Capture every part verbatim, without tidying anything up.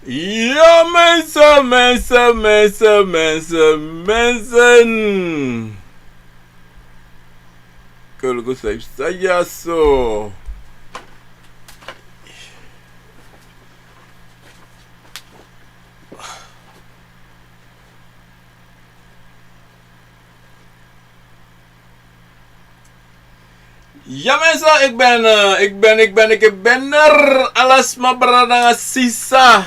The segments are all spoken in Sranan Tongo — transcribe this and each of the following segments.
Ya, mensen, mensen, mensen, mensen, mensen. Koluku sabi sayaso. Ya mensen, ik ben, eh, ik ben, ik ben, ik ben er. Alasma, brada nanga sisa.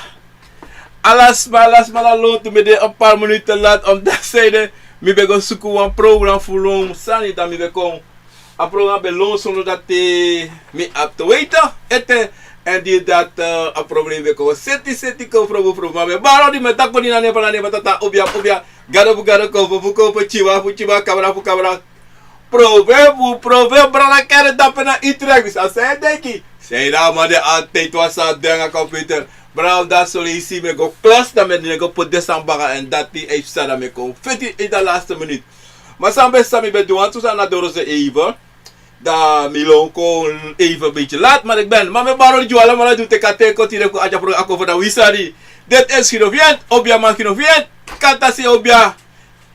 Alasma, alasma, na lontu, mi de een paar minuten laat, omdat zei de, mi ben go suku wan program fu lon sani, dan mi ben kon. A program ben lon sondro dati mi abi te weten ete. En di dati, eh, a program ben kon seti, seti kon probo, probo. Ma mi e bari odi, mi e taki odi na nen fu, na nen fu Tata, obia, obia. Gado fu gado, kofu fu kofu, chiba fu chiba, kabra fu kabra. Proverb, proverb, brada, kere dape na Utrecht. Bisa, san yu e denki? San yu, da man de altijd wan sani de nanga computer. Brada, dati so leisi mi e go klas, dan mi e go poti den sani baka, en dati e psa, dan mi e kon feti in de laatste minuut. Ma san mi ben, san mi ben du wantu sani na doro se even. Dan mi lon kon even een beetje laat, maar ik ben. Ma mi e bari odi gi un alamala di un teki a ten kon tide fu kon arki a program, a kon fu na wi sani. Dit is Gino Vient, obia man Gino Vient. Kantasi obia.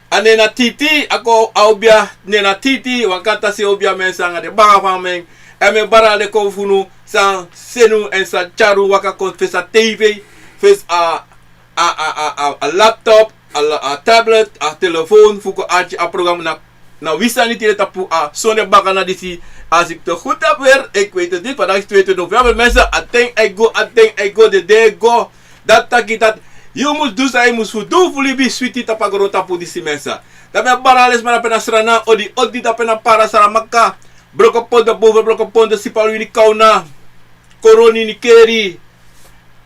A nen na Titi, a kon, a obia nen na Titi, wan kantasi obia, mensen, nanga den baka fu a men. En mi e bari ala den kon fu unu san seni unu en san tyari unu waka kon fesi a tv, fesi a, a, a, a, a, a laptop, a la-, a tablet, a telefoon, fu kon arki a program na, na wi sani tide tapu a sonde bakana disi. Als ik te goed heb weer, ik weet het niet, vandaag is tweeëntwintig november, mensen, a ten e go, a ten e go, de dei e go. Dati taki dati yu mus du san yu mus fu du fu libi switi tapu a grontapu disi, mensen. Dan mi e bari ala den sma dape na Sranan, odi, odi dape na Para, Saramaka, Brokopondo, Boven Brokopondo, Sipaliwini, Kauna, Koroni, Nickerie.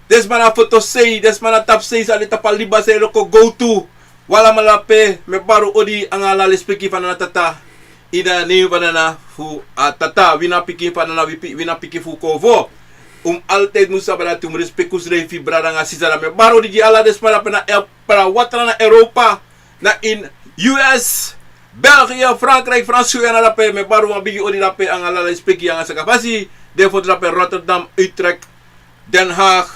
Den sma na Fotosei, den sma na Tapsei, san de tapu a liba, san e loko gowtu. Un alamala dape, mi e bari un odi nanga ala respeki fu Nana Tata. Ini a nen fu Nana fu a Tata, wi na pikin fu Nana, wi pi-, wi na pikin fu Kovo. Un mus altijd mus sabi dati un mus respeki unsrefi, brada nanga sisa. Dan mi e bari odi gi ala den sma dape na El-, Para Watra na Europa, na ini U S, België, Frankrijk, Frans Guyana dape. Mi e bari wan bigi odi dape nanga ala respeki nanga sakafasi. Den fu dape Rotterdam, Utrecht, Den Haag,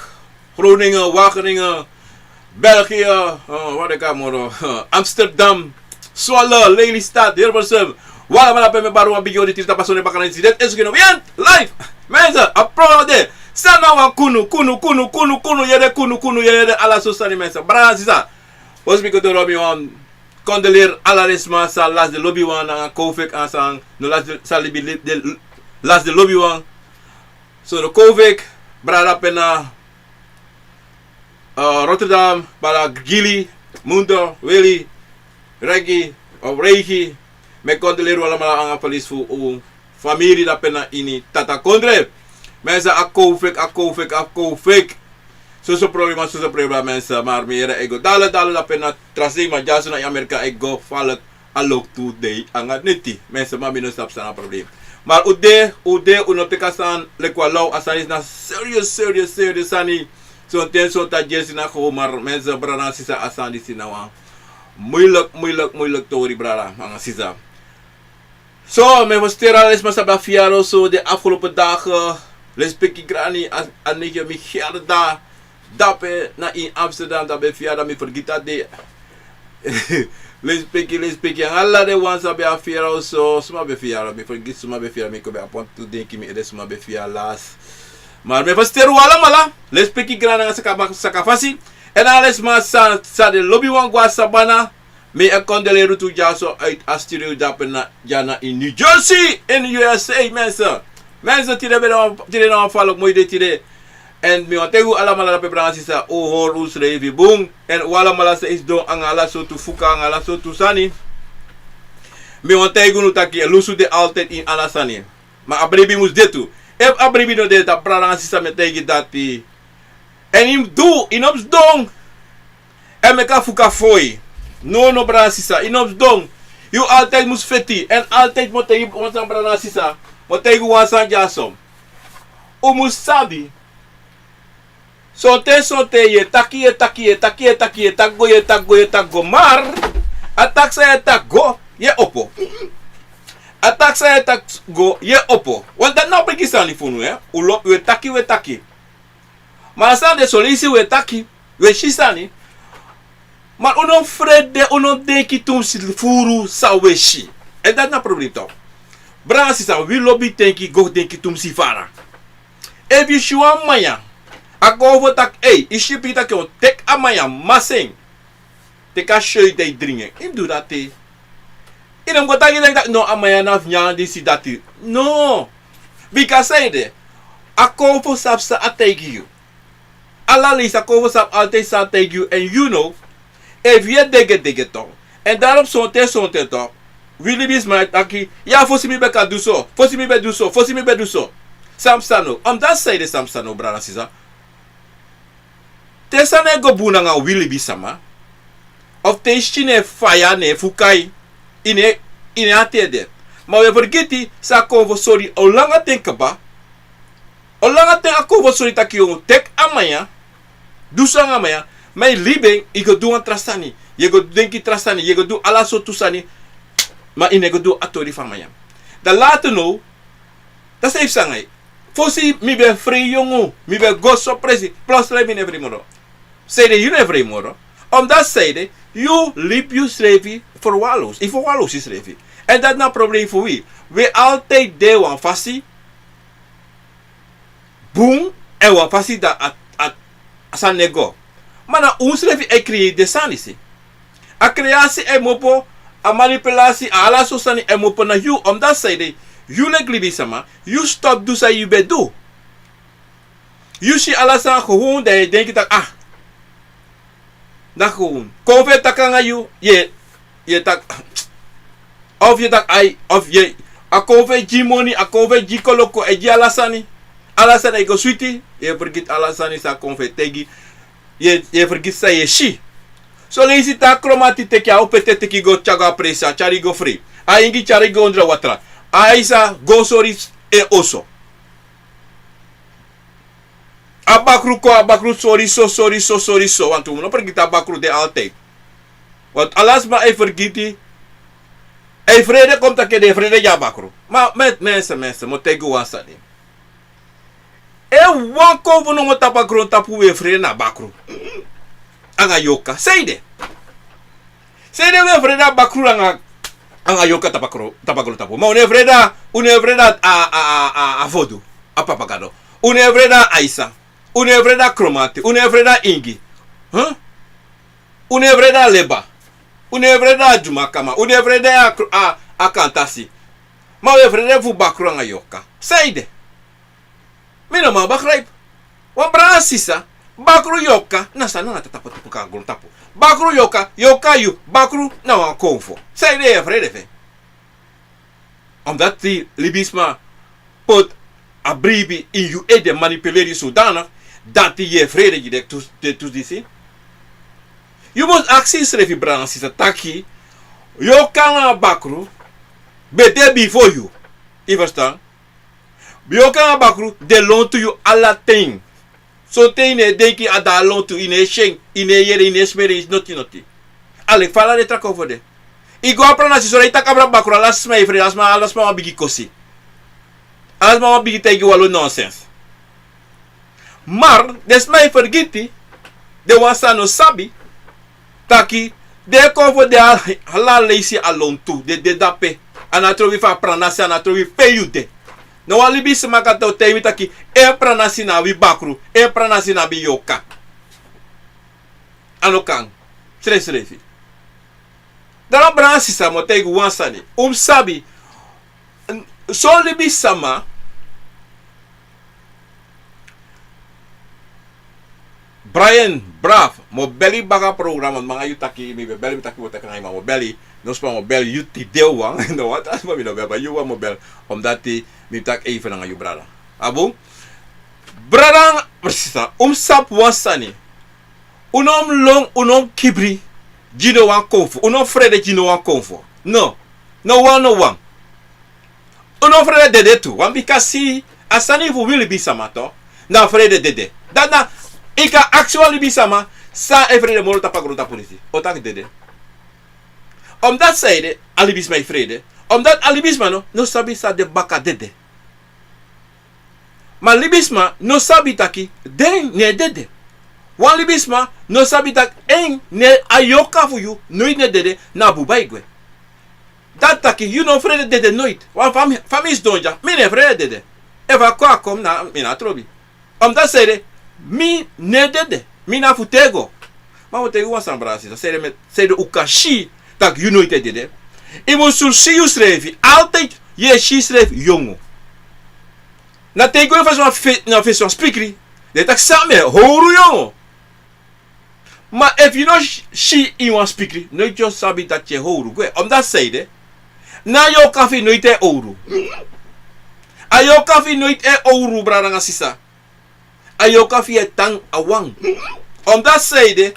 Groningen, Wageningen, België, eh, wat ik aan moro, Amsterdam, Zwolle, Lelystad, Hilversum. Un alamala dape mi e bari wan bigi odi tide tapu a sonde bakana disi. Dit is Gino Vient live. Mensen, a program de. San na wan kunu, kunu, kunu, kunu, kunu, yere kunu, kunu, yere ala so sani, mensen. Brada, sisa. Fosi mi go doro, mi wani kondoleri ala den sma san lasi den lobiwan, nanga Kofik, nanga san no lasi den, san libi, libi den, lasi den lobiwan. So den Kofik, brada dape na, eh, Rotterdam, brada Gili, Mundo, Willy, Regi, of Reigi. Mi e kondoleri un alamala nanga a verlies fu un famiri dape na ini Tata Kondre. Mensen, a Kofik, a Kofik, a Kofik. Soso problema, soso problema, mensen. Maar mi yere e go dala, dala dape na tra sei, ma dyaso na Amerika e go falek a loktu dei nanga neti. Mensen, ma mi no sabi san na problem. Maar un de, un de, un no teki a sani leki wan law, a sani disi na serious, serious, serious sani. Sonten, sonten a dyesi na go, maar mensen, brada nanga sisa, a sani disi na wan moeilijk, moeilijk, moeilijk tori, brada nanga sisa. So, mi e fersiteri ala den sma san ben abi fiyari so den afgelopen dagen. Lespeki grani, a, a negi mi Gerda. Dape na ini Amsterdam, dan ben fiyari, dan mi fergiti a dei. Lespeki, lespeki. Nanga ala den wan san ben abi fiyari so, suma ben fiyari, mi fergiti suma ben fiyari, mi kon ben abi wantu denki mi ede suma ben fiyari lasi. Maar mi e fersiteri un alamala. Lespeki grani nanga saka, sakafasi. En ala den sma san, san den lobiwan go na sabana. Mi e kondoleri un tu dyaso uit a studio dape na, dya na ini New Jersey, in U S A, mensen. Mensen, tide ben na wan, tide na wan falek moi dei tide. En mi wani taigi un alamala dape, brada nanga sisa, un hori unsrefi bun. En un alamala san e sidon nanga ala sortu fuka, nanga ala sortu sani. Mi wani taigi unu taki lusu de altijd ini ala sani. Ma a bribi mus de tu. Efu a bribi no de, dan brada nanga sisa, mi e taigi dati. En yu mus du, yu no mus sidon. En meki a fuka fon yu. No, no, brada nanga sisa, yu no mus sidon. Yu altijd mus feti. En altijd mi o taigi wan sani, brada nanga sisa. Mi o taigi wan sani dyaso. Un mus sabi. Sonten, sonten yu e taki, yu e taki, yu e taki, yu e taki, yu e taki go, yu e taki go, yu e taki go. Maar a taki san yu e taki go, yu e opo. A taki san yu e taki go, yu e opo. Want dati na a bigi sani fu unu, hè. Un lo-, un e taki, un e taki. Ma a sani de, son leisi un e taki. Wi e si sani. Ma un no frede, un no denki tumsi furu san wi e si. Èn dati na problem tu. Brada, sisa, wi lobi denki, go denki tumsi fara. Efu yu si wan man ya, a kon fu taki, ei, yu si piki taki yu o teki a man ya, masi en. Teki a soi dan yu dringi en. Yu mus du dati. Yu no mus go taki, taki, taki, no, a man ya na fu nyan disi dati. No. Bika san ede, a kon fu sabi san a taigi yu. Ala leisi a kon fu sabi altijd san a taigi yu, èn yu no. Efu yu e degedege tu. Èn daarom sonten, sonten tu, wi libisma e taki, ya, fosi mi ben kan du so, fosi mi ben du so, fosi mi ben du so. San psa no? Omdati san ede, san psa no, brada, sisa? Te sani e go bun nanga wi libisma, of te yu si ne faya ne fuka yu, yu no e, yu no e ati ede. Ma wi e fergiti san a kon fu sori, o langa ten kaba. O langa ten a kon fu sori taki yu o teki a man ya, du so nanga a man ya, ma yu libi en, yu go du wan tra sani, yu go denki tra sani, yu go du ala sortu sani, ma yu no go du a tori fu a man ya. Dan later now, dan san yu psa nanga yu? Fosi mi ben frei yongu, mi ben go so presi, plotseling mi no e frei moro. San ede, yu no e frei moro. Omdati san ede, yu libi yusrefi ferwaarloos, yu ferwaarloos yusrefi. Èn dati na problem fu wi. Wi e altijd de wan fasi bun, èn wan fasi dan a, a, a sani no e go. Ma na unsrefi e creëer den sani, si. A creatie e kmopo, a manipulatie, a ala sortu sani e kmopo na yu, omdati san ede, yu leki libisma, yu stop du san yu ben du. Yu si ala sani gewoon, dan yu e denki taki, ah, na gewoon. Konfo e taki nanga yu, yu e, yu e taki, of yu e taki ai, of yu e, a konfo e gi yu moni, a konfo e gi yu koloku, e gi yu ala sani. Ala sani e go switi, yu e fergiti ala sani san a konfo e taigi. Yu e, yu e fergiti san yu e si. Son leisi te a Kromanti teki, a Opete teki yu go tyari go a presi, a tyari yu go frei. A Ingi tyari yu go ondro watra. A Aisa go sori en oso. A bakru kon, a bakru sori so, sori so, sori so. Want un no fergiti a bakru de altijd. Want ala sma e fergiti. E frede kon taki den e frede gi a bakru. Ma, men, mensen, mensen, mi o taigi un wan sani. Efu wan konfo nomo tapu a grontapu, wi e frede na bakru. Anga yorka. San ede? San ede wi e frede a bakru anga, anga yorka tapu a gro-, tapu a grontapu? Ma un no e frede, un no e frede a, a, a, a, a vodu, a Papa Gado. Un no e frede a Aisa. Un no e frede a Kromanti. Un no e frede a Ingi. Huh? Un no e frede a Leba. Un no e frede a Dyumakama. Un no e frede a, a, a Kantasi. Ma wi e frede fu bakru anga yorka. San ede? Mi no man begrijp. Wan brada, sisa, bakru, yorka na sani na tapu, tapu a grontapu. Bakru, yorka, yorka, yu, bakru na wan konfo. San ede yu e frede fu en? Omdat yu libisma poti a bribi ini yu ede, manipuleri yu zodanig dati yu e frede gi den tu, den tu disi. Yu mus aksi yusrefi, brada, sisa, taki yorka anga bakru ben de bifo yu. Yu ferstan? Yorka anga bakru den lontu yu ala ten. Sonten yu no e denki a de a lontu, yu no e si en, yu no e yere, yu no e smeri, yu noti noti. A leki fa ala den tra konfo de. Yu go a pranasi, so dan yu taki abra bakru, ala sma e frede, ala sma, ala sma wani bigin kosi. Ala sma wani bigin taigi wan lo nonsens. Maar den sma e fergiti, den wan san no sabi, taki den konfo de ala, ala leisi a lontu, den de dape. A no trobi fu a pranasi, a no trobi pe yu de. No wan libisma kan taigi mi taki en pranasi na abi bakru, en pranasi na abi yorka. A no kan. Srefsrefi. Dan, brada, sisa, mi o taigi un wan sani. Un mus sabi, son libisma, Brian, brada, mi o beli baka programa, nanga yu taki, mi ben beli, mi taki, mi o taki nanga yu, ma mi o beli, no sma, mi o beli yu tide wan, no wan tra sma mi no beli, ma yu wan mi o beli, omdat mi taki even nanga yu, brada. A bun? Brada, sisa, un mus sabi wan sani. Un no mus lon, un no mus kibri gi no wan konfo. Un no mus frede gi no wan konfo. No. No wan, no wan. Un no mus frede dede tu. Want bika si, a sani fu wi libisma tu, na frede dede. Dati na, yu kan aksi wan libisma san e frede moro tapu a grontapu disi. A o taki dede. Omdat san ede, a libisma e frede. Omdat a libisma no, no sabi san de baka dede. Ma libisma no sabi taki den no e dede. Wan libisma no sabi taki en, ne a yorka fu yu noiti no e dede, na buba e gwe. Dati taki yu no frede dede noiti. Wan fa mi, fa mi sidon dya, mi no e frede dede. Efu a kon, a kon, na mi na trobi. Omdat sanede, mi no e dede, mi na fu tego. Ma mi o taigi wan sani, brada, sisa, sanede mi, sanede un kan si taki yu noiti e dede. Yu mus si yusrefi, altijd yu e si yusrefi yongu. Na te yu go na fesi wan fe-, na fesi wan spikri, den e taki san mi e howru yongu. Ma efu yu no si, si ini wan spikri, noiti yu o sabi dati yu e howru gwe. Omdat sanede, na a yorka fu yu noiti e howru. A yorka fu yu noiti e howru, brada nanga sisa. A yorka fu yu e tan a wan. Omdat sanede,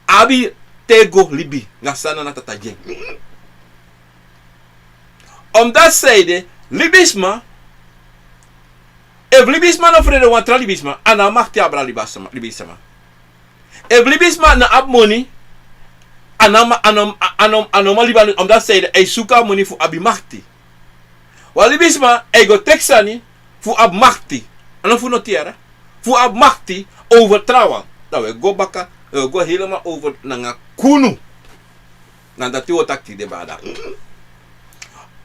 a abi tego libi, nanga san na a tata gi en. Omdat sanede, libisma, efu libisma no frede wan tra libisma, a no abi makti abra libisma, libisma. Efu libisma no abi moni, a no ma-, a no, a no, a no man libi, omdat sanede, a e suku a moni fu abi makti. Wan libisma, a e go teki sani fu abi makti. A no fu no tiara. Fu abi makti over trawan. Dan wi e go baka, wi e go helemaal over nanga kunu. Na dati wi o taki tide, brada.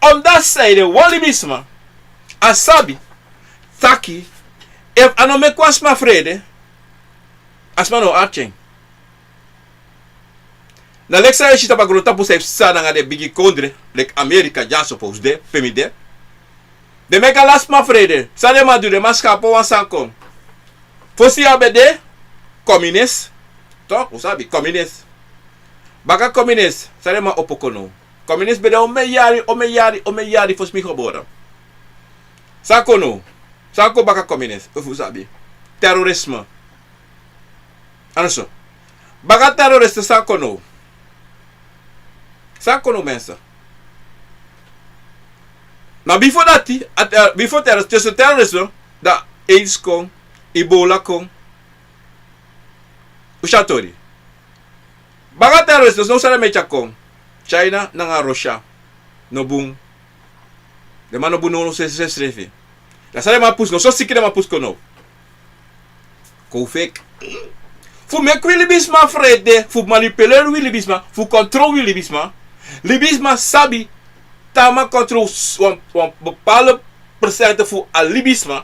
Omdat sanede, wan libisma, a sabi taki, efu a no meki wan sma frede, a sma no o arki en. Na leki san yu e si tapu a grontapu, san yu e psa nanga den bigi kondre, leki Amerika, dyaso, pe wi de, pe mi de. Den meki ala sma frede. San den man du, den man skapo wan sani kon. Fosi a ben de, kominis. Toch, un sabi, kominis. Baka kominis, san den man opo kon now. Kominis ben de omeni yari, omeni yari, omeni yari fosi mi gebore. San kon now? San kon baka kominis, efu un sabi? Terorisme. Anu so. Baka terrorist san kon now? San kon now, mensen? Na bifo dati, a, a, bifo terrorist, tussen terrorisme, dan aids kon, ebola kon. Un si a tori. Baka terrorist, no san den meki a kon. China nanga Russia. No bun. Den man no bun now, no srefi, srefi, srefi. Dan san den man pusu, no so siki den man pusu kon now. Kon fake. Fu meki wi libisma frede, fu manipuleri wi libisma, fu control wi libisma. Libisma sabi, te a man control s-, wan, wan bepaalde procent fu a libisma,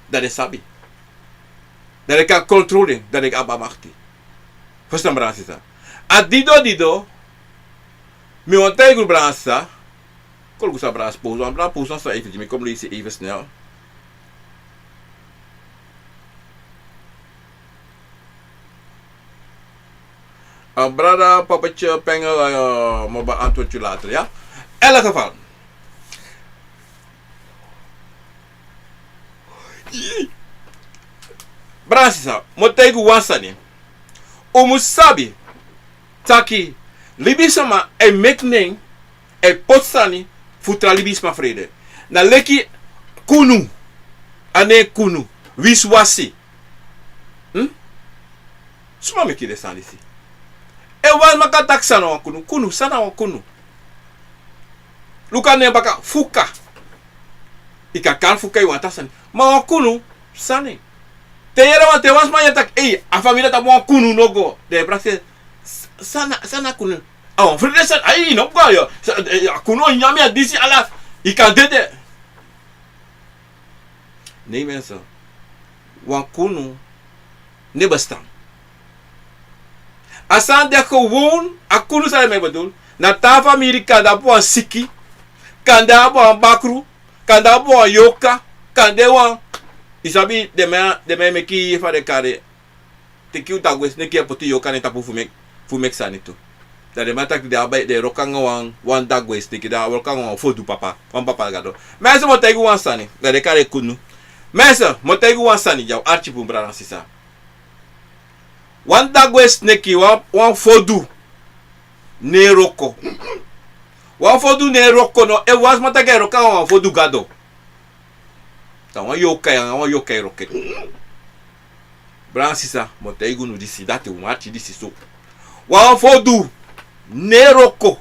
dan den sabi. Dan den kan control den, dan den abi a makti. Verstaan, brada, sisa? A dido, dido, mi wani taigi unu, brada, sisa. Koluku san brada post, wan brada post wan sani even gi mi, kon mi leisi even snel. A brada Papatje Pengel, eh, mi o beantwoord yu later, ya? In elk geval. Brada, sisa, mi o taigi unu wan sani. Un mus sabi taki libisma e meki nen, e poti sani fu tra libisma frede. Na leki kunu, a nen kunu, wisiwasi. Hm? Suma meki den sani disi? Efu wan sma kan taki san na wan kunu, kunu, san na wan kunu? Luku a nen baka, fuka. Yu kan kari fuka, yu wani taki sani. Ma wan kunu, sani. Te yu yere wan, te wan sma yere taki, ei, a famiri dati abi wan kunu, no go. Den e prakseri, s-, san na, san na kunu? A wan frede sani, ai, no go, yu. Sa-, eh, a kunu o nyan mi a disi ala. Yu kan dede. Nee, mensen. Wan kunu no e bestaan. A sani de gewoon, a kunu san mi e bedoel. Na te a famiri kande abi wan siki, kande abi wan bakru, kande abi wan yorka, kande wan, yu sabi, den man, den man e meki, fa den kari, teki wan dagwe sneki e poti yorka na en tapu fu meki, fu meki sani tu. Dan den man taki den abi, den e wroko nanga wan, wan dagwe sneki, den e wroko nanga wan fodu papa, wan papa gado. Mensen, mi o taigi unu wan sani, dan den kari en kunu. Mensen, mi o taigi unu wan sani, ya, un arki bun, brada nanga sisa. Wan dagwe sneki, wan, wan fodu, no e wroko. Wan fodu no e wroko, no, efu wan sma taki a e wroko nanga wan fodu gado. Dan wan yorka, ya, wan yorka e wroko en. Brada nanga sisa, mi o taigi unu disi, dati un mus arki disi so. Wan fodu no e wroko.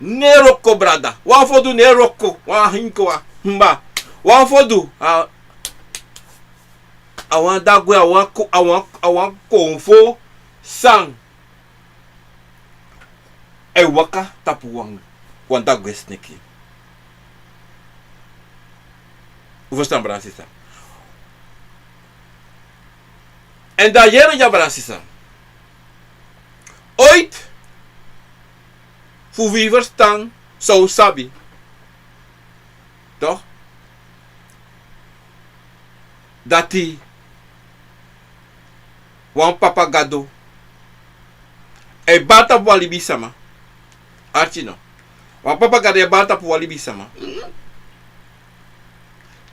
No e wroko, brada. Wan fodu no e wroko. Wan hinko, wan himba. Wan fodu, a, a wan dagwe, a wan ko-, a wan, a wan konfo san e waka tapu wan, wan dagwe sneki. Un ferstan, brada, sisa? Èn dan yere dya, brada, sisa. Ooit, fu wi ferstan, san un sabi, toch, dati wan Papa Gado e bari tapu wan libisama. Arki no. Wan Papa Gado e bari tapu wan libisama.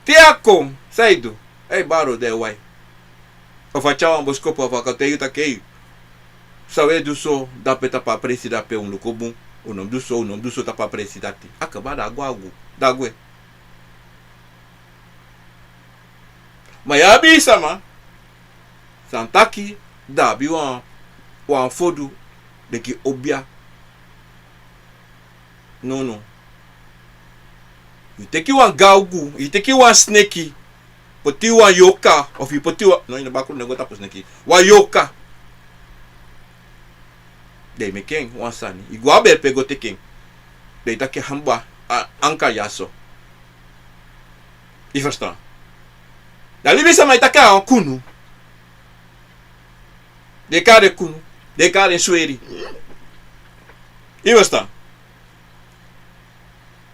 Te a kon, san a e du? A e bari, dan a e wai. Of a tyari wan boskopu, of a kan taigi yu taki: "Ei, san un e du so dape tapu a presi dape, un luku bun. Un no mu du so, un no mu du so tapu a presi dati." A kaba, dan a gwe, a gwe, dan a gwe. Ma yu abi sama san taki den abi wan, wan fodu, den gi obia. Nono. Yu teki wan gawgu, yu teki wan sneki, poti wan yoka, of yu poti wan, no, ini bakru no e go tapu sneki. Wan yoka. Den e meki en wan sani. Yu go a bere pe go teki en. Den e taki: "Hamba, a, anka dyaso." Yu ferstan? Dan libisama e taki a wan kunu. Den e kari en kunu. Den e kari en sweri. Yu ferstan?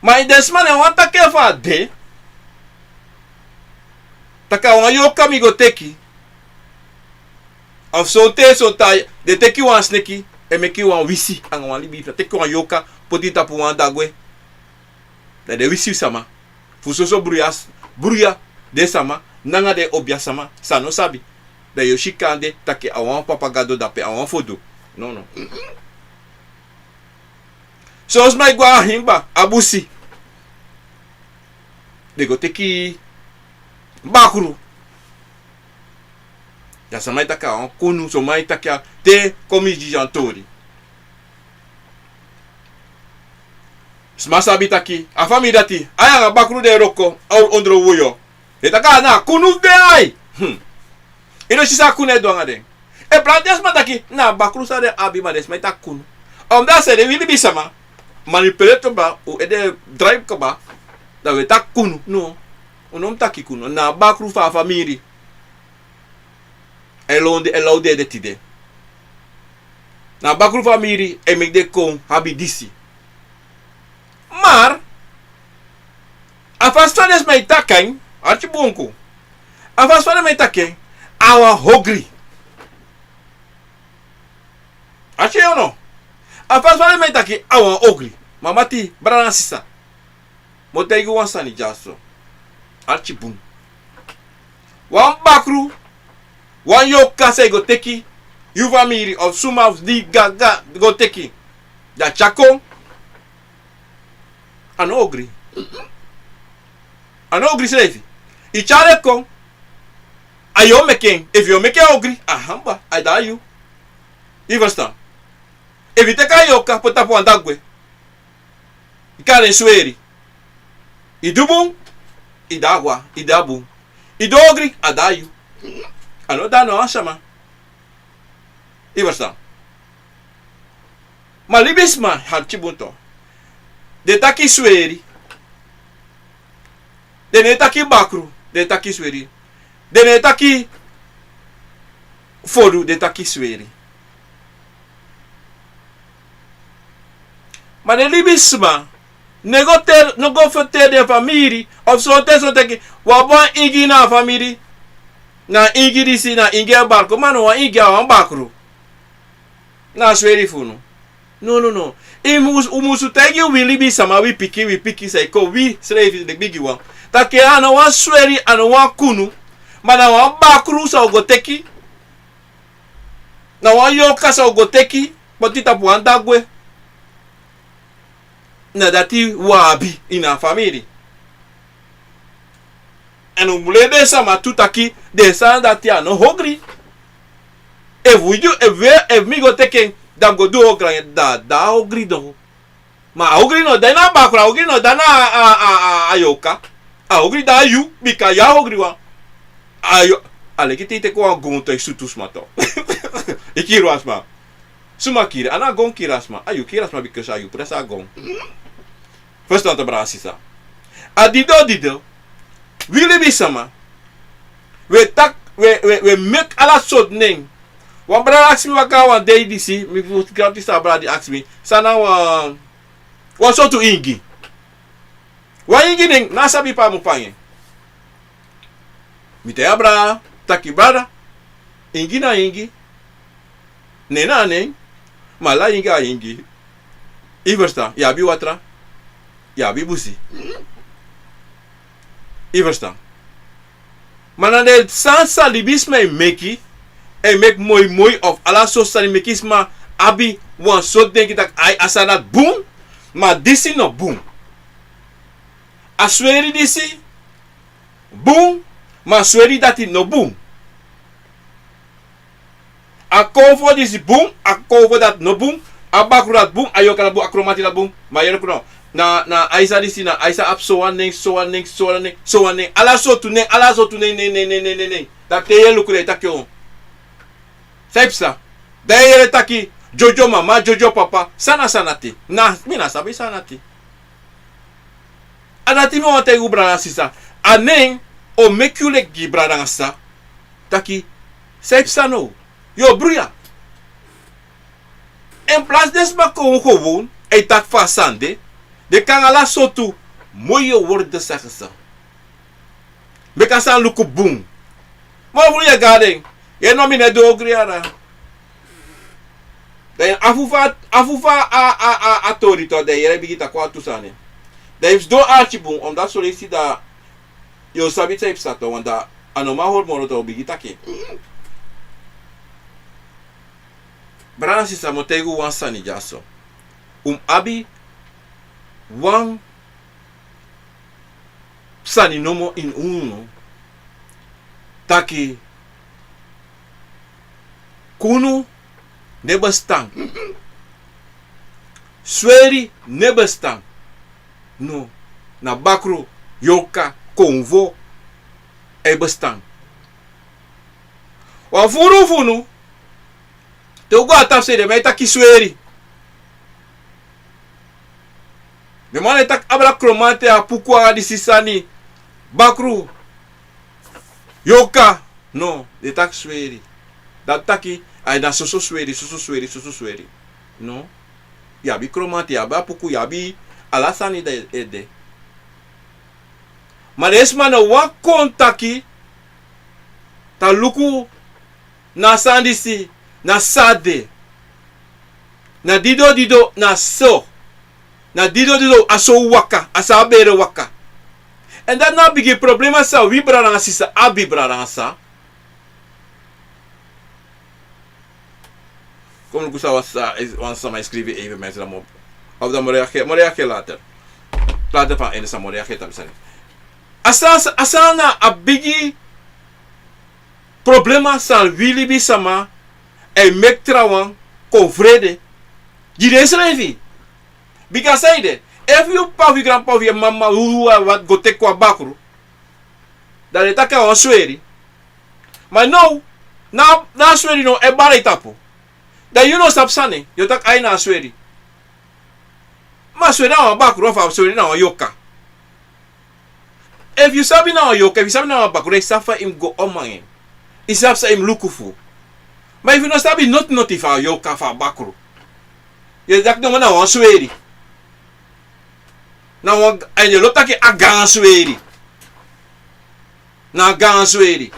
Ma den sma no wani taki fa a de. Taki a wan yoka mi go teki. Of sonten, sonten den teki wan sneki, e meki wan wisi anga wan libi, teki wan yoka, poti tapu wan dagwe. Dan den wisi sama fu soso bruya, bruya den sama nanga den obia sama san no sabi. Dan yu o si kande taki a wan Papa Gado dape, a wan fodu. Nono. Son sma e go a himba, a busi. Den go teki bakru. Dan sama e taki a wan kunu, sama e taki a te kon mi gi den tori. Sma sabi taki a famiri dati, a yu anga bakru den e wroko a ondro woyo. Den taki a na kunu fu den ai. Hmm. Yu no si san a kunu e du anga den. E brada, den sma taki na bakru san den abi, ma den sma e taki kunu. Omdat a sani de, wi libisama manipuleer kaba, un ede drai kaba, dan wi e taki kunu. No. Un no mu taki kunu. Na bakru fu a famiri. E lon de, e law de, de tide. Na bakru famiri e meki den kon abi disi. Maar a fasi fa den sma e taki en, arki bun, a fasi fa den sma e taki en, a wan ogri. Arki, yu no? A fasi fa den sma e taki en, a wan ogri. Mama, titi, brada, sisa, mi o taigi wan sani dyaso. Arki bun. Wan bakru, wan yoka san yu go teki, yu famiri of suma fu di gaga go teki, dan a tyari kon, a no ogri. A no ogri srefi. Yu tyari en kon, a yu o meki en. Efu yu o meki en ogri, a hamba, a de na yu. Yu ferstan? Efu yu teki a yoka poti tapu wan dagwe, yu kari en sweri. Yu du bun, yu de na wan, yu de na bun. Yu du ogri, a de na yu. A no de na no wan sama. Yu ferstan? Ma libisma, arki bun tu. Den taki sweri. Den no e taki bakru, den taki sweri. Den no e taki fodu, den taki sweri. Ma den libisma no go teri, no go ferteri den famiri, of sonten, sonten taki wan bun ingi na famiri. Na ingi disi, na ingi e barko, ma no wan ingi, a wan bakru. Na sweri fu unu. No, no, no. Yu mus-, un musu taigi wi libisama, wi pikin, wi pikin san e kon, wi srefi den bigiwan, taki a no wan sweri, a no wan kunu, ma na wan bakru san un go teki. Na wan yoka san un go teki, poti tapu wan dagwe. Na dati un abi ini a famiri. Èn un mus leri den sama tu taki den sani dati a no ogri. Efu wi du, efu wi, efu mi go teki en, dan mi go du ogri, dan, dan a ogri no. Ma a ogri no de na a bakru, a ogri no de na a, a, a, a yoka. A ogri de na yu, bika yu a ogriwan. A yu, A leki te yu teki wan gon, te yu sutu sma tu. Yu kiri wan sma. Suma kiri? A no a gon kiri a sma. A yu kiri a sma, bikasi a yu presi a gon. Ferstan, brada nanga sisa. A dido dido. Wi libisma, wi e taki, wi e, wi e, wi e meki ala sortu nen. Wan brada aksi mi waka wan dei disi, mi fu grati san a brada disi aksi mi. San na wan, wan sortu ingi. Wan ingi nen, mi no sabi pe a mu panya en. Mi taigi a brada taki: brada, ingi na ingi, nen na nen, ma ala ingi a ingi. Yu ferstan, yu abi watra, yu abi busi. Yu ferstan. Ma na den sani san libisma e meki, e meki moi moi of ala sortu sani, meki sma abi wan sortu denki taki: ai, a sani dati bun, ma disi no bun. A sweri disi bun, ma a sweri dati no bun. A konfo disi bun, a konfo dati no bun. A bakru dati bun, a yorka dati bun, a kromanti dati bun. Ma yere, kon no. Na, na a sani disi, na a sani abi sowan nen, sowan nen, sowan nen, sowan nen. Ala sortu nen, ala sortu nen, nen, nen. Dati te yu e luku, dan yu taki: o, san e psa? Dan yu e yere taki: dyodyomama, dyodyopapa. San na san dati? Na, mi no sabi san dati. A dati mi wani taigi un, brada nanga sisa. A nen o meki un leki gi brada nanga sisa taki: san e psa now? Yu o bruya. En plasi den sma kon un kon wownu, e taki fa a sani de, den kon nanga ala sortu moi worde saka san meki a sani luku bun. Ma fu yu e go na den, yu e no, mi no e du ogri yara. Dan a fu fa, a fu fa a, a, a, a tori tu, dan yu e bigin taki wan tu sani. Dan yu mus du arki bun, omdat son leisi dan yu o sabi san e psa tu, want dan a no man hori moro, dan un bigin taki. Brada nanga sisa, mi o taigi un wan sani dyaso. Un mus abi wan sani nomo ini unu, taki kunu no e bestan. Sweri no e bestan. No, na bakru, yorka, konfo e bestan. Wan furu funu, te un go na tapu sei, den man e taki sweri. Den man e taki abra kromanti, a puku, a disi sani, bakru, yorka. No, den taki sweri. Dati taki, ai, na soso sweri, soso sweri, soso sweri. No. Yu abi kromanti, yu abi a puku, yu abi ala sani di e de. Ma den sma no wani kon taki, taki luku, na a sani disi, na so a de. Na dido dido, na so. Na dido dido, a so un waka, a so a bere waka. Èn dati na a bigi problema san wi brada nanga sisa abi, brada nanga sisa. Kon luku san wan sa-, wan sama e skrifi even, mensen, dan mi o, of dan mi o reageer, mi o reageer later. Later, fa a ende, san mi o reageer tapu sani. A sani, a sani na a bigi problema san wi libisma e meki trawan kon frede gi densrefi. Bika san ede, efu yu p'pa, fu yu granp'pa, fu yu mama, fu wan, wan go teki wan bakru, dan den taki a wan sweri. Ma now, na, na a sweri now e bari tapu. Dan yu no sabi san ede, yu o taki ai, na a sweri. Ma a sweri na wan bakru, of a sweri na wan yorka. Efu yu sabi na wan yorka, efu yu sabi na wan bakru, yu sabi fa yu mus go omanga en. Yu sabi san yu mus luku fu. Ma efu yu no sabi noti noti fu a yorka, fu a bakru, yu e taki no, ma na wan sweri. Na wan, èn yu e lobi taki a gaan sweri. Na a gaan sweri.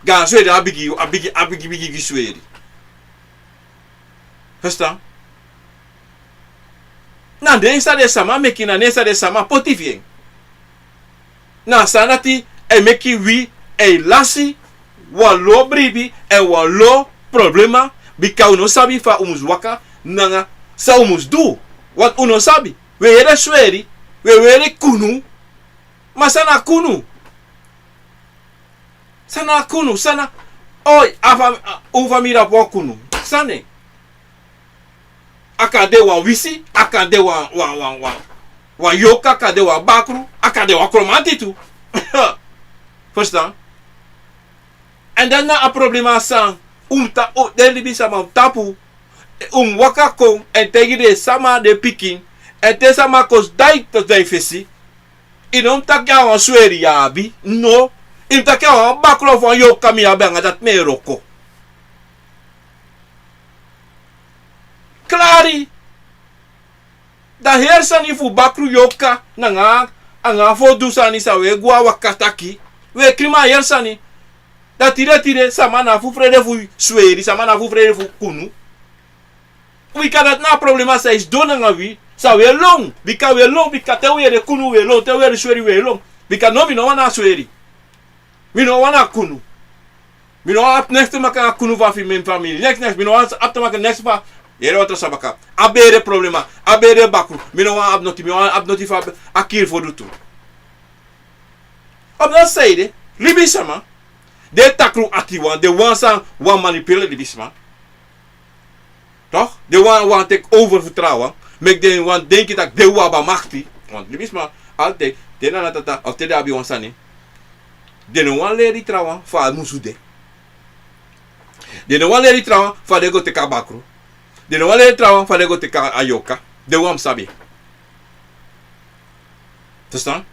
Gaan sweri, a bigi, a bigi, a bigi, bigi sweri. Ferstan? Na den sani, den sama meki, na den sani, den sama poti fu en. Na a sani dati e meki wi e lasi wan lo bribi èn wan lo problema, bika un no sabi fa un mus waka nanga san un mus du. Want un no sabi. Wi e yere sweri, wi e yere kunu. Ma san na kunu? San na kunu? San na, o, a fam-, a, un famiri abi wan kunu. San ede? A kan de wan wisi, a kan de wan, wan, wan, wan, wan yorka, a kan de wan bakru, a kan de wan kromanti tu. Ferstan? Èn dati na a problema san un mu ta-, un, den libisama mu tapu. Un mu waka kon èn taigi den sama, den pikin. Èn te sama kon sidon, dai, te sidon fesi. I no mu taki a wan sweri yu abi. No. I mu taki a wan bakru fu wan yorka mi abi, anga dati mi e wroko. Klari. Da heri sani fu bakru, yorka, nanga, anga fodu sani san un e go a waka taki. Un e krima heri sani. Da tide tide, sama na fu frede fu sweri, sama na fu frede fu kunu. Bika dati na a problema san e sidon nanga wi, san un e lon. Bika un e lon, bika te un yere kunu un e lon, te un yere sweri un e lon. Bika no, mi no wani a sweri. Mi no wani a kunu. Mi no wani abi neks te maka nanga kunu fu a fi mi famili. Neks, neks, mi no wani abi te maka neks fu a, yere wan tra sani baka. A bere problema, a bere bakru. Mi no wani abi noti, mi no wani abi noti fu a kiri fodu tu. Op dati sani de, libisama, den takru ati wan, den wan san wani manipuleren libisma. Toch? Den wan, wani teki over fu trawan, meki den wani denki taki den wan abi a makti. Want libisma, altijd, te na a tata, of te den abi wan sani, den no wani leri trawan fa a musu de. Den no wani leri trawan fa den go teki a bakru. Den no wani leri trawan fa den go teki a yorka. Den wan mu sabi. Verstaan?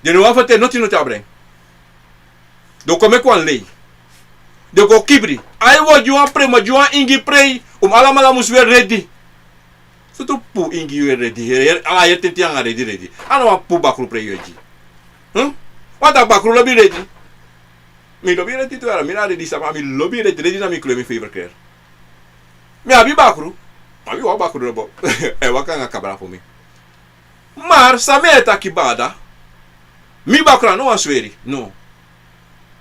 Den no wani ferteri noti noti abra en. Den kon meki wan lei. Den kon kibri. Ai, wi o gi wan prei, mi o gi wan ingi prei. Un alamala musu weri redi. Sutu pu ingi weri redi. Heri, heri, ala heri tenti anga redi, redi. A no wan pu bakru prei yu e gi. Hm? Wan taki bakru lobi redi. Mi lobi redi tu, ala, mi na redi sama, mi lobi redi, redi na mi kleur, mi favorite kleur. Mi abi bakru. Mi abi wan bakru lobo. E waka anga kabra fu mi. Maar san mi e taki bada. Mi bakru a no wan sweri, no.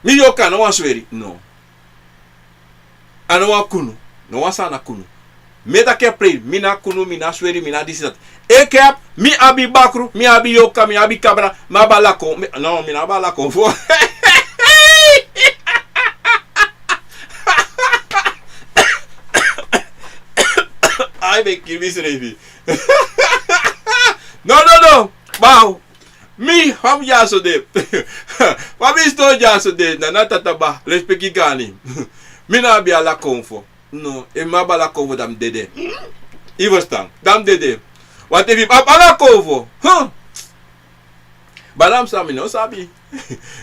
Mi yorka a no wan sweri, no. A no wan kunu, no wan sani na kunu. Mi e taki en prei, mi na kunu, mi na sweri, mi na disi dati. Enke mi abi bakru, mi abi yorka, mi abi kabra, mi abi ala kon-, mi, no, mi no abi ala konfo. Ai, mi e kiri misrefi. No, no, no. Baw. Mi, fa mi dyaso de. Fa mi sidon dyaso de, na na tata ba, lespeki gani. Mi no abi ala konfo. No, efu mi abi ala konfo dan mi dede. Yu e ferstan? Dan mi dede. Want efu mi abi ala konfo. Huh? Bala mi san mi no sabi.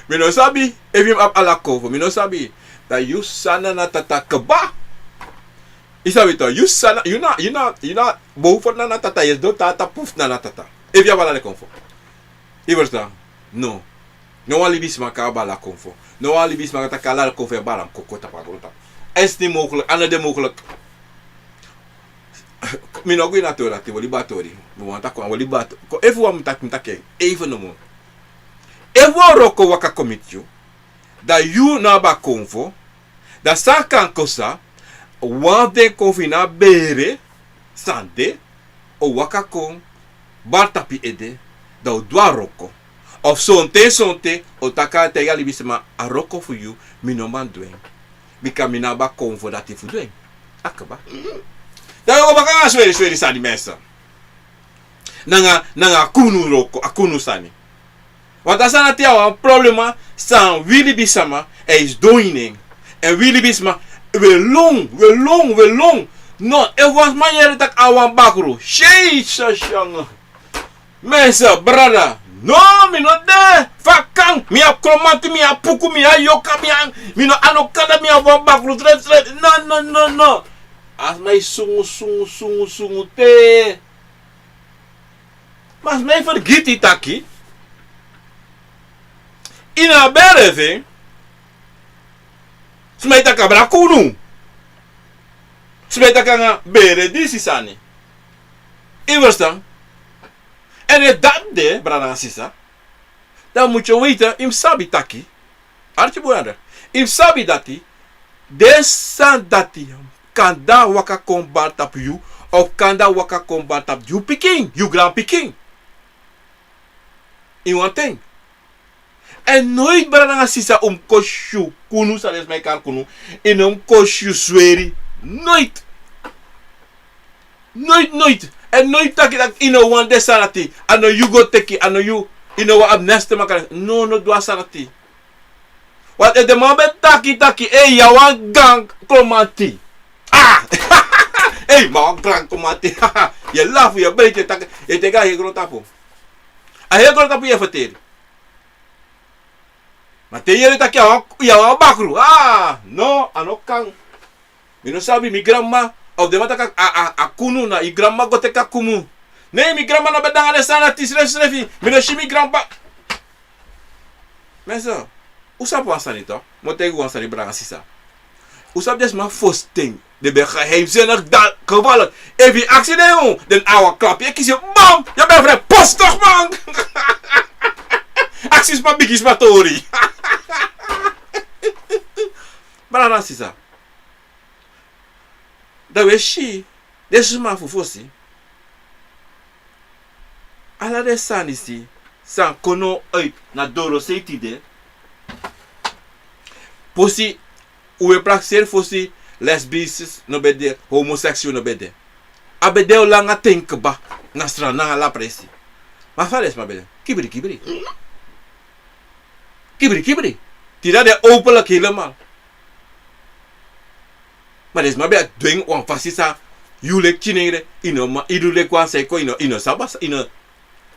Mi no sabi. Efu mi abi ala konfo, mi no sabi. Dan yu san na na tata kaba. Yu sabi toch, yu san na, yu na, yu na, yu na bow fu na na tata, yu e sidon tapu fu na na tata. Efu yu abi ala den konfo. Yu e ferstan? No. No wan libisma kan abi ala konfo. No wan libisma kan taki ala konfo e bari a mu koko tapu a grontapu. Èn sani mogelik, a no de mogelik. Mi no go ini a tori dati, wi o libi a tori. Mi wani taki wan, wi o libi a to-, ko-, efu wan mu taki, mi taki en. Even nomo. Efu wan wroko waka kon miti yu, dan yu no abi a konfo, dan san kan kosi, wan fu den konfo ini a bere, san de, o waka kon, bari tapu yu ede, dan o du a wroko. Of sonten, sonten, o taki, taigi a libisma, a wroko fu yu, mi no man du en. Bika mi no abi a konfo dati fu du en. A kaba. Dan yu o go baka nanga sweri, sweri sani, mensen. Nanga, nanga a kunu wroko, a kunu sani. Want a sani dati a wan problema san wi libisma e sidon ini en. Èn wi libisma, wi e lon, wi e lon, wi e lon. No, efu wan sma yere taki a wan bakru. Sei, sasanga. Mensen, brada. No, mi no de. Fa kan? Mi abi kromanti, mi abi puku, mi abi yorka, mi abi, mi no, a no kan dati mi abi wan bakru, sreti, sreti. No, no, no, no. A sma e sungu, sungu, sungu, sungu te. Ma sma e fergiti taki, ini a bere fu en, sma e taki abra kunu. Sma e taki anga bere disi sani. Yu e ferstan? Èn efu dati de, brada nanga sisa, dan mus yu weten, yu mus sabi taki, arki bun anda. Yu mus sabi dati den sani dati kanda waka kon bari tapu yu, of kanda waka kon bari tapu yu pikin, yu granpikin. Ini wan ten. Èn noiti, brada nanga sisa, un mus kosi yu kunu, san den sma e kari kunu, yu no mus kosi yu sweri. Noiti. Noiti, noiti. Èn noiti taki dati yu no wani den sani dati. A no yu go teki, a no yu, yu no wani abi neks te maka. No, no du a sani dati. But efu den man ben taki taki, ei, yu na wan gaan kromanti. Ah! Ei, ma wan gaan kromanti. Yu e lafu, yu e breiti, yu e taki, yu e teki a heri grontapu. A heri grontapu yu e ferteri. Ma te yu yere taki yu na wan, yu na wan bakru. Ah, no, a no kan. Mi no sabi, mi granma, of den man taki a, a, a kunu na yu granma go teki a kunu. Ne, mi granma no ben de nanga den sani dati srefsrefi. Mi no si mi granpa. Mensen, un sabi wan sani toch? Mi o taigi un wan sani, brada nanga sisa. Un sabi den sma fosten, den ben geheimzinnig, dan gevaarlijk. Efu yu aksi den, yu, den a wan klap yu e kisi, bam! Yu ben vrijpostig, man! Aksi sma, bigi sma tori. Brada nanga sisa. Dan wi e si, den sma fu fosi. Ala den sani disi, san kon now uit na dorosei tide. Fosi, un e prakseri fosi, lesbisch no ben de, homoseksueel no ben de. A ben de langa ten kaba, na Sranan ala presi. Ma fa den sma ben de? Kibri, kibri. Kibri, kibri. Tide a de openlijk helemaal. Ma den sma ben e du en wan fasi san yu leki tiener, yu no man, yu du leki wan psycho, yu no, yu no sabi, yu no,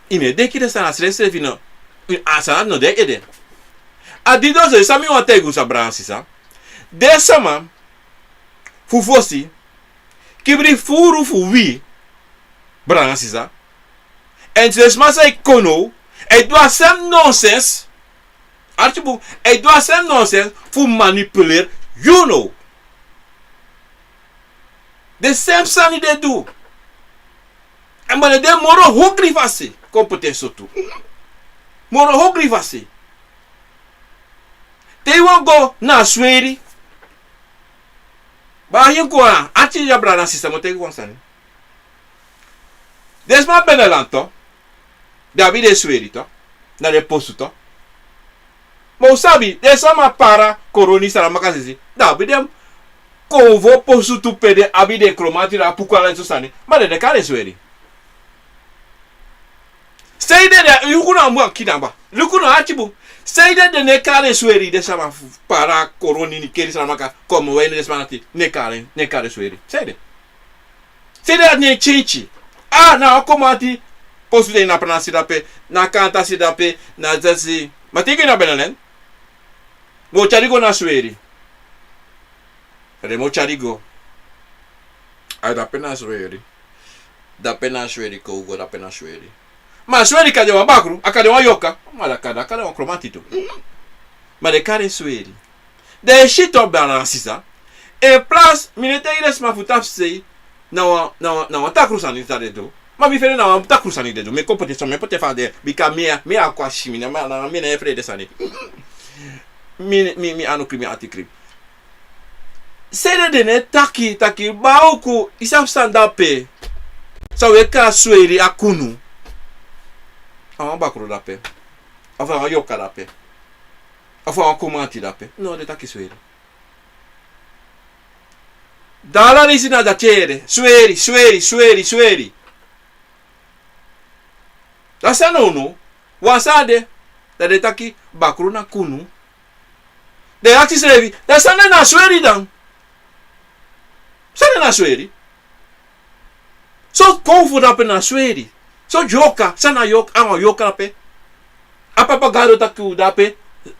yu no e denki den sani srefsrefi, yu no, yu, a sani no de ede. A di doso, san mi wani taigi un, brada nanga sisa. Den sma fu fosi, kibri furu fu wi, brada nanga sisa. Èn den sma san e kon now, e du a sem nonsens. Arki bun, e du a sem nonsens fu manipuleri yu now. Den sem sani den du. Èn ma den de moro hongri fasi, kon poti en so tu. Moro hongri fasi. Te yu wani go na a sweri. Bari yu kon, arki, ya brada nanga sisa, mi o taigi wan sani. Den sma binnenland toch, den abi den sweri toch, na den posu toch. Ma un sabi, den sama Para, Coronie, Saramacca sisi, den abi den konfo posu tu pe den abi den kromanti, den abi puku, ala den so sani. Ma den no e kari sweri. Sanede den, luku now, mi wani kaba. Luku now, arki bun. Sanede den no e kari sweri, den sama fu Para, Coronie, Nickerie, Saramacca, Commewijne, den sma dati, no e kari, no e kari sweri. Sanede. Sanede dati no e kenki. Ah, na wan kromanti posu den na Pranasi dape, na Kantasi dape, na Zesi. Ma te yu go na binnenland, mi o tyari yu go na sweri. Èn den mi o tyari yu go. A dape na sweri. Dape na sweri, kon un go, dape na sweri. Ma sweri kan de wan bakru, a kan de wan yorka. Ma a kan, a kan de wan kromanti tu. Ma den e kari en sweri. Dan yu e si toch, brada nanga sisa. En plus, mi no e taigi den sma fu tapusei, na wan, na wan, na wan takru sani san den du. Ma mi feni na wan takru sani den du. Mi e kon poti so, mi e poti en fa a de. Bika mi, mi á kon a si, mi no, mi no e frede sani. Mi, mi, mi anu krin, mi ati krin. Sanede den no e taki, taki, bari un kon, yu sabi san dape. San un e kari sweri, a kunu. A wan bakru dape. Of a wan yorka dape. Of a wan kromanti dape. No, den e taki sweri. Dan ala leisi na dati yu e yere. Sweri, sweri, sweri, sweri. Dan san now, now? Wan san a de, dan den e taki bakru na kunu. Den e aksi srefi, dan san de na sweri dan? San de na sweri? So konfo dape na sweri. So yorka, san na yorka, a wan yorka dape. A Papa Gado taki un dape,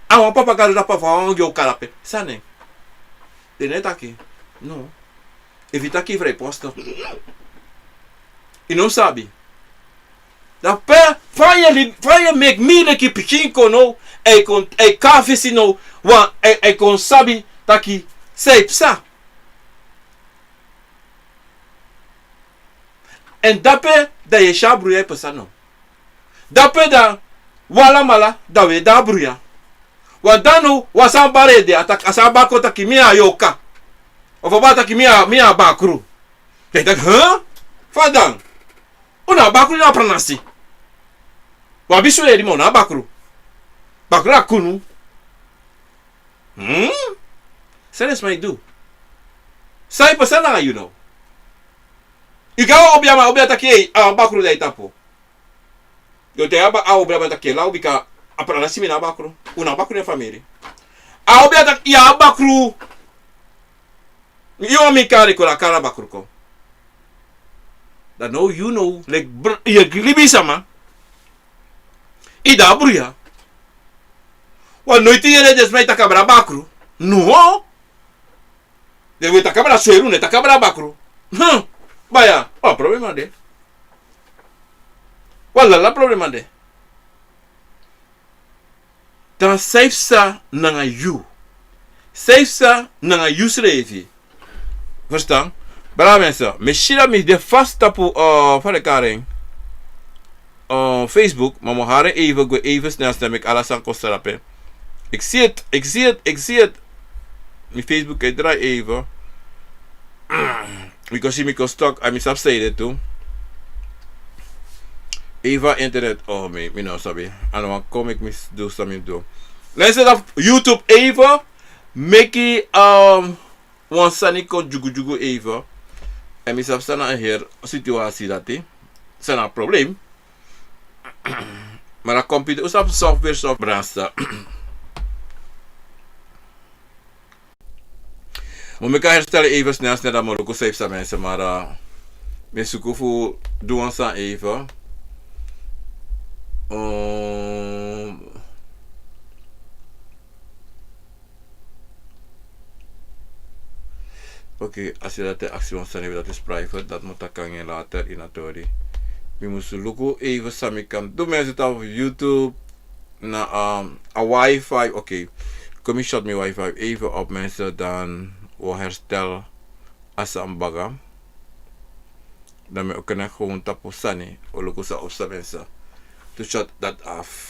a wan Papa Gado dape of a wan yorka dape. San na en? Den no e taki. No. Efu yu taki, yu vrijpostig. Yu no sabi. Dape, fa yu e libi, fa yu e meki mi leki pikin kon now, èn yu kon, èn yu kon a fesi now, wan, èn, èn yu kon sabi taki san e psa. Èn dape, dan yu e si a bruya e psa now. Dape dan, wi alamala, dan wi e de a bruya. Wan dei now, wan sani bari ede, a taki, a sani bari kon taki mi a yorka. Of a bari taki mi a, mi a bakru. Dan yu taki, huh? Fa dan? Un na bakru na Pranasi. Un abi sweri, ma un na bakru. Bakru na kunu. Hmm? San den sma e du? San e psa nanga yu now? Yu go a wan obiaman, obiaman taki, ei, a wan bakru de a yu tapu. Yu o taigi a obiaman taki, law, bika a Pranasi mi na bakru. Un na bakru na famiri. A o ben taki yu abi bakru. Yu o mi kari kon, a kari a bakru kon. Dan now yu now, leki br-, yu e gi libisma. Yu de a bruya. Wan noiti yere den sma e taki abra bakru. No. Den e taki abra sweru, no e taki abra bakru. Hmm. Baya, wan problema de. Wan lala problema de. Dan san yu psa nanga yu? San yu psa nanga yu srefi? Verstaan? Brave mensen, mi si dati mi de vast tapu, eh, fa den e kari en, eh, Facebook, ma mi o hari en even, gwe even snel, snel, meki ala sani kon srape. Ik zie het, ik zie het, ik zie het. Mi Facebook e drai even. Mi kon si mi kon stok, a mi sabi san ede tu. Even internet, oh, mi, mi no sabi. A no wani kon meki mi s-, du san mi mus du. Luister dan YouTube even. Meki, um, wan sani kon dyugu dyugu even. En mi sabi san na a heri situatie dati. San na a probleem. Maar a computer, un sabi software, software brasa. Mi o meki a herstel even snel snel, dan mi o luku san yu psa mensen, maar, eh, mi e suku fu du wan sani even. Um, Oké, a si dati e aksi wan sani, dati is private, dati mi o taki nanga en later ini a tori. Mi mus luku even san mi kan du, mensen, tapu YouTube, na, um, a wifi, oké. Kon mi shut mi wifi even op, mensen, dan wi o herstel a sani baka. Dan mi o connect gewoon tapu sani, wi o luku san o psa, mensen. To shut dat af.